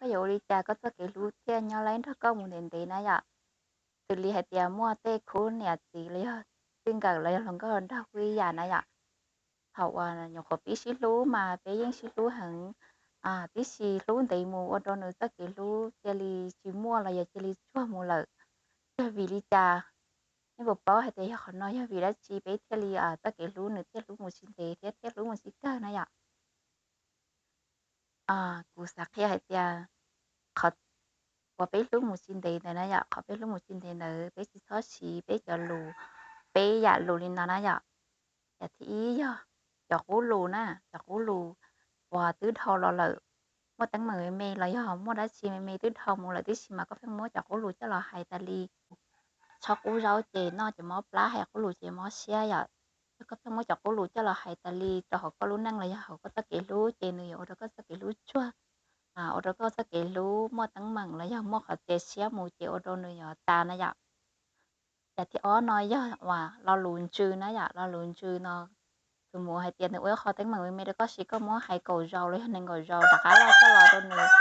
koj yuav ua li cas koj txoj kev hlub thiaj nyob laib nrog koj mus ntev ntev na yom. Xws li hais tias muaj tej khub niam txiv los yog txij nkawm los yog hluas nkauj nraug kuj ib yam na yom. Thaum uas nyuam qhuav pib sib hlub mas peb yeej sib hlub heev, tib si hlub ntev mus ua rau nws txoj kev hlub cia li tsis muaj los yog cia li tsuag mus lawm. Yog vim li cas? Nej puas paub hais tias yog qhov no yog vim dab tsi peb thiaj li txoj kev hlub nws thiaj hlub mus tsis ntev thiab thiaj hlub mus tsis kawg na yom? Kuv xav qhia hais tias qhov uas peb hlub mus tsis ntev ntawd na yom, qhov peb hlub mus tsis ntev ntawd peb tsis txhob siv peb cov lus, peb yam lus li no na yom. Yam thib ib yog cov qub lus na, cov qub lus uas twb dhau los lawm, muaj teeb meem me me los yog muaj dab tsi me me twb dhau mus lawm tib si mas koj pheej muab cov qub lus coj los hais tas li. Tshob qub zaub ces noj ces mob plab, hais qub lus ces mob siab yom. Yog koj pheej muab cov qub lus coj los hais tas li rau hauv koj lub neej los yog hauv koj txoj kev hlub ces nws yuav ua rau koj txoj kev hlub tsuag, ua rau koj txoj kev hlub muaj teeb meem los yog muaj qhov txias siab mus ces ua rau nws yuav tas na yom. Yam thib ob no yog uas lo lus ntsws na yom, lo lus ntsws no tus mus hais tias nws ua ib qho teeb meem me me rau koj sis koj muab hais kaum zaus los yog nees nkaum zaus rov qab los coj los rau nws,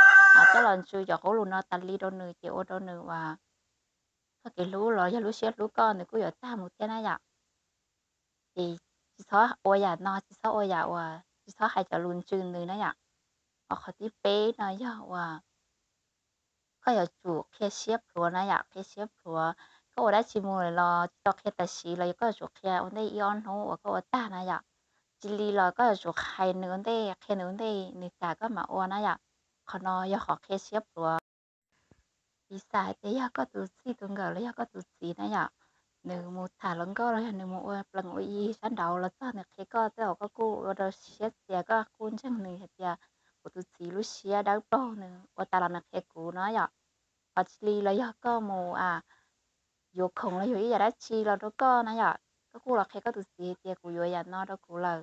coj los ntsws cov qub lus no tas li rau nws ces ua rau nws uas txoj kev hlub los yog lub siab hlub koj nws kuj yuav tag mus thiab na yom. Ces tsis txhob ua yam no, tsis txhob ua yam uas tsis txhob hais cov lus ntsws nws na yom. Ho qhov thib peb no yog uas koj yuav tsum qhia siab plhuav na yom, qhia siab plhuav. Koj ua dab tsi mus lawm los tsis tau qhia tam sim los yog koj yuav tsum qhia ua ntej ib ob hnub uas koj ua tag na yom. Tsis li los koj yuav tsum hais nws ua ntej, qhia nws ua ntej nws kam koj mam ua na yom. Qhov no yog qhov qhia siab plhuav. Piv xam hais tias yog koj tus txij tus nkawm los yog koj tus txiv na yom, nws mus tham hluas nkauj los yog nws mus ua plees ua yi sab nraud los txog nws qhia koj tej zaum koj kuj ua rau siab txias, koj kuj ntseeg nws hais tias kuv tus txiv lub siab dawb paug, nws ua tas los nws qhia kuv no yom. Ho tsis li los yog koj mus yuav khoom los yog ib yam dab tsi los rau koj na yom, koj kuj los qhia koj tus txiv hais tias kuv yuav yam no rau kuv lawm,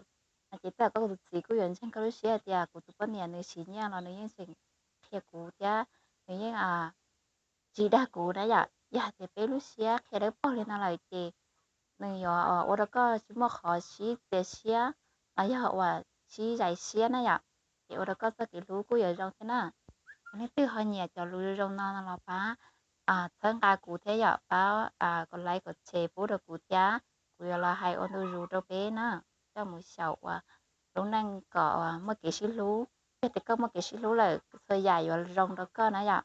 no ces tej zaum koj tus txiv kuj yuav ntseeg koj lub siab hais tias kuv tus poj niam nws siv nyiaj los nws yeej tseem qhia kuv thiab nws yeej tsis dag kuv na yom. Yog hais tias peb lub siab qhia dawb paug li no lawm ces nws yuav ua rau koj tsis muaj qhov sib txias siab los yog uas sib zais siab na yom, ces ua rau koj txoj kev hlub kuj yuav zoo thiab na. Leej twg ho nyiam cov lus zoo no no los pab txhawb nqa kuv thiab yom, pab kom like kom share pub rau kuv thiab, kuv yuav los hais ua ntu zus rau peb na, coj mus xyaum ua lub neej kom muaj kev sib hlub. Yog tias koj muaj kev sib hlub lawm txhua yam yuav zoo rau koj na yom.